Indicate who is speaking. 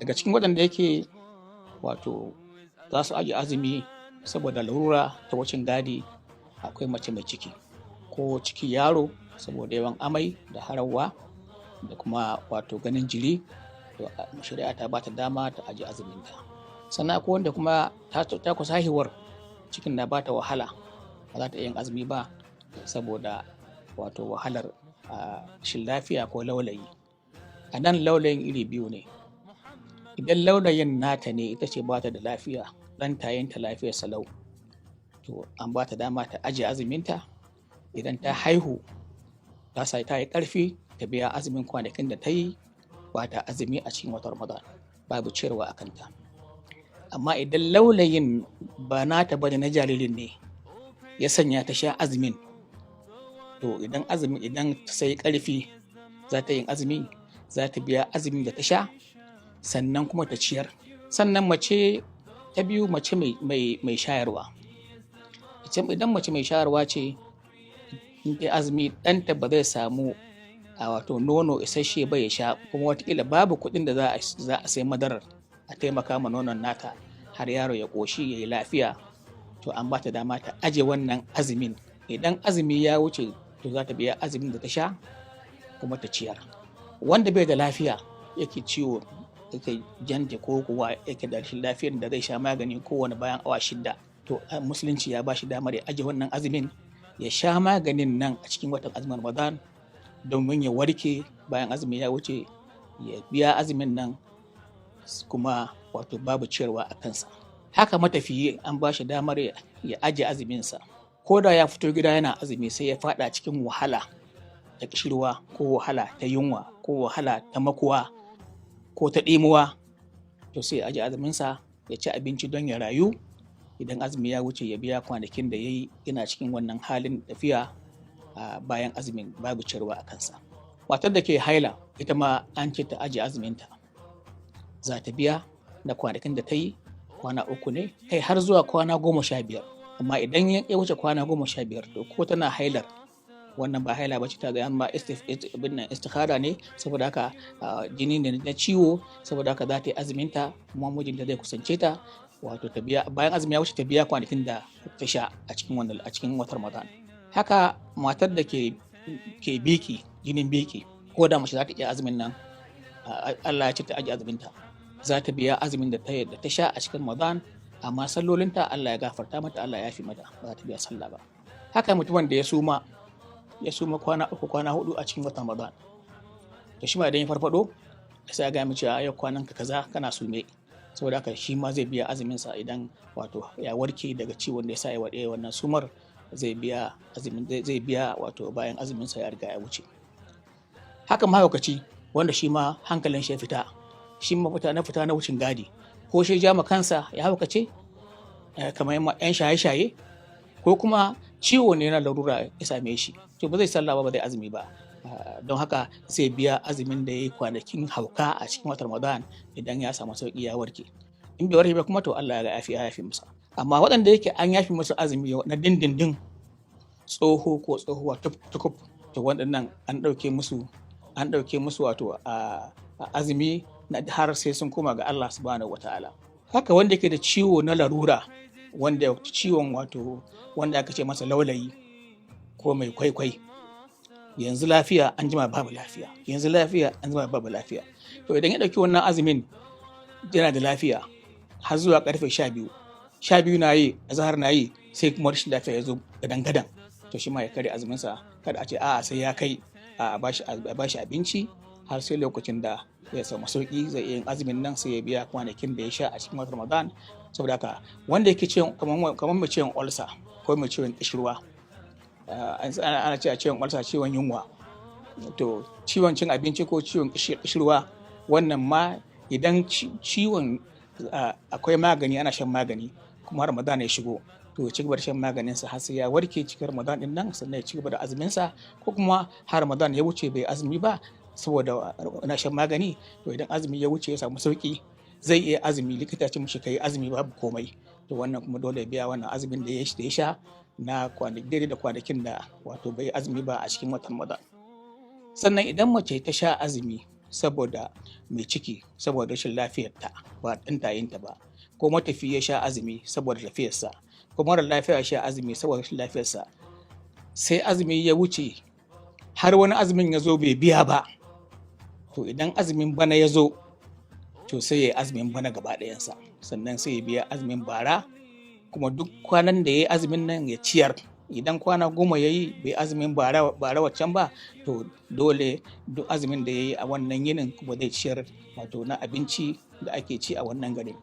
Speaker 1: Daga cikin waɗanda yake wato za su ajiye azumi saboda larura ta wucin gadi, akwai mace mai ciki ko ciki yaro, saboda yawan amai da harawa da kuma wato ganin jiri, to shari'a ta bata dama ta ajiye azuminta. Sannan akwai wanda kuma ta kusa haihuwar, cikin na bata wahala, ba za ta iya yin azumi ba saboda wato wahalar rashin lafiya ko laulayi. A nan laulayin iri biyu ne. Idan laulayin nata ne, ita ce bata da lafiya, ɗan tayinta lafiyar salau, to an bata dama ta ajiye azuminta. Idan ta haihu, ta sa ta yi ƙarfi, ta biya azumin kwanakin da ta yi ba ta azumi a cikin watan Ramadan, babu ciyarwa a kanta. Amma idan laulayin ba nata bane, na jaririn ne ya sanya ta sha azumin, to idan azumi idan ta sai ƙarfi za ta yin azumi, za ta biya azumin da ta sha, sannan kuma ta ciyar. Sannan mace ta biyu, mace mai shayarwa. Idan mace mai shayarwa ce, in ta azumi, ɗanta ba zai samu a wato nono isasshe ba ya sha, kuma watakila babu kuɗin da za a sai madarar a taimaka ma nonon nata har yaro ya ƙoshi ya yi lafiya, to an ba ta dama ta aje wannan azumin. Idan azumi ya wuce, to za ta biya azumin da ta sha kuma ta ciyar. Wanda bai da lafiya, yake ciwo, yake janje, ko kuwa yake da rashin lafiyar da zai sha magani kowane bayan awa 6, to Musulunci ya ba shi damar ya aje wannan azumin, ya sha maganin nan a cikin watan azumin Ramadan domin ya warke. Bayan azumi ya wuce, ya biya azumin nan, kuma wato babu ciyarwa a kansa. Haka matafiyi, an ba shi damar ya aje azuminsa. Ko da ya fito gida yana azumi, sai ya fada cikin wahala ta kishirwa, ko wahala ta yunwa, ko wahala ta makuwa, ko ta ɗimuwa, to sai ya aje azuminsa, ya ci abinci don ya rayu. Idan azumi ya wuce, ya biya kwanakin da ya yi yana cikin wannan halin tafiya a bayan azumin, babu ciyarwa a kansa. Matar da ke haila, ita ma an ce ta aje azuminta, za ta biya na kwanakin da ta yi, kwana 3 ne kai har zuwa kwana 15. Amma idan ya wuce kwana 15, to ko tana hailar, wannan ba haila bace, ta ga amma istikhara ne. Saboda haka jini ne na ciwo, saboda haka za ta yi azuminta, kuma mijinta zai kusance ta. Wato ta biya bayan azumi ya wuce, ta biya kwanakin da ta sha a cikin wannan a cikin watan Ramadan. Haka matar da ke biki, jinin biki, ko da mace za ta iya azumin nan, Allah ya ce ta aje azuminta, za ta biya azumin da ta sha a cikin Ramadan, amma sallolinta Allah ya gafarta mata, Allah ya yafi mata, ba za ta biya sallah ba. Haka mutumin da ya suma kwana 3, kwana 4 a cikin watan Ramadan, to shi ma idan ya farfado, sai ya ga mu cewa yau kwanan ka kaza kana sume, saboda haka shi ma zai biya azumin sa. Idan wato ya warke daga ciwon da ya sa ya waɗe wannan sumar, zai biya azumin, zai biya wato bayan azumin sa ya riga ya wuce. Haka mahaukaci, wanda shi ma hankalin shi ya fita, shi ma fita na wucin gadi, ko shi ja ma kansa ya haukace kamar yan shaye-shaye, ko kuma ciwo ne na larura ya same shi, to ba zai sallah ba, ba zai azumi ba. Don haka zai biya azumin da ya yi kwanakin hauka a cikin watan Ramadan idan ya samu sauki ya warke. In bai warke ba kuma, to Allah ya yafi ya yafi masa. Amma waɗanda yake an yafi musu azumi na dindindin, tsoho ko tsohuwa tukub, to waɗannan an ɗauke musu wato a azumi na har sai sun koma ga Allah Subhanahu wataala. Haka wanda yake da ciwo na larura, wanda ciwon wato wanda aka ce masa laulayi ko mai kwaikwai, yanzu lafiya, an jima babu lafiya, yanzu lafiya, an jima babu lafiya, to idan ya ɗauki wannan azumin yana da lafiya har zuwa karfe 12, 12 na yi, azahar na yi, sai kuma rashin lafiya ya zo gadan gadan, to shi ma ya karya azuminsa. Kada a ce a'a, sai ya kai a bashi abinci har sai lokacin da ya samu sauki zai iya yin azumin nan, sai ya biya kwanakin da ya sha a cikin watan Ramadan. Saboda haka wanda yake ciwon kamar mai ciwon ulcer ko mai ciwon kishirwa, ana cewa ciwon ulcer ciwon yunwa, to ciwon cin abinci ko ciwon kishirwa, wannan ma idan ciwon akwai magani, ana shan magani, kuma Ramadan ya shigo, to ya ci gaba da shan maganinsa har sai ya warke cikin Ramadan din nan, sannan ya ci gaba da azuminsa. Ko kuma har Ramadan ya wuce bai azumi ba saboda ana shan magani, to idan azumi ya wuce ya samu sauki, zai iya azumi, likita ce mishi kai azumi, babu komai, to wannan kuma dole ya biya wannan azumin da ya sha na kwanaki, daidai da kwanakin da wato bai azumi ba a cikin watan Ramadan. Sannan idan mace ta sha azumi saboda mai ciki, saboda rashin lafiyarta ba ɗan tayinta ba, ko matafi ya sha azumi saboda tafiyarsa, ko mara lafiya ya sha azumi saboda rashin lafiyarsa, sai azumi ya wuce har wani azumin ya zo bai biya ba, to idan azumin bana ya zo, to sai ya yi azumin bana gaba ɗayansa, sannan sai ya biya azumin bara. Kuma duk kwanan da ya yi azumin nan ya ciyar. Idan kwana 10 ya yi bai azumin bara waccan ba, to dole duk azumin da ya yi a wannan yinin kuma zai ciyar, wato na abinci da ake ci a wannan garin.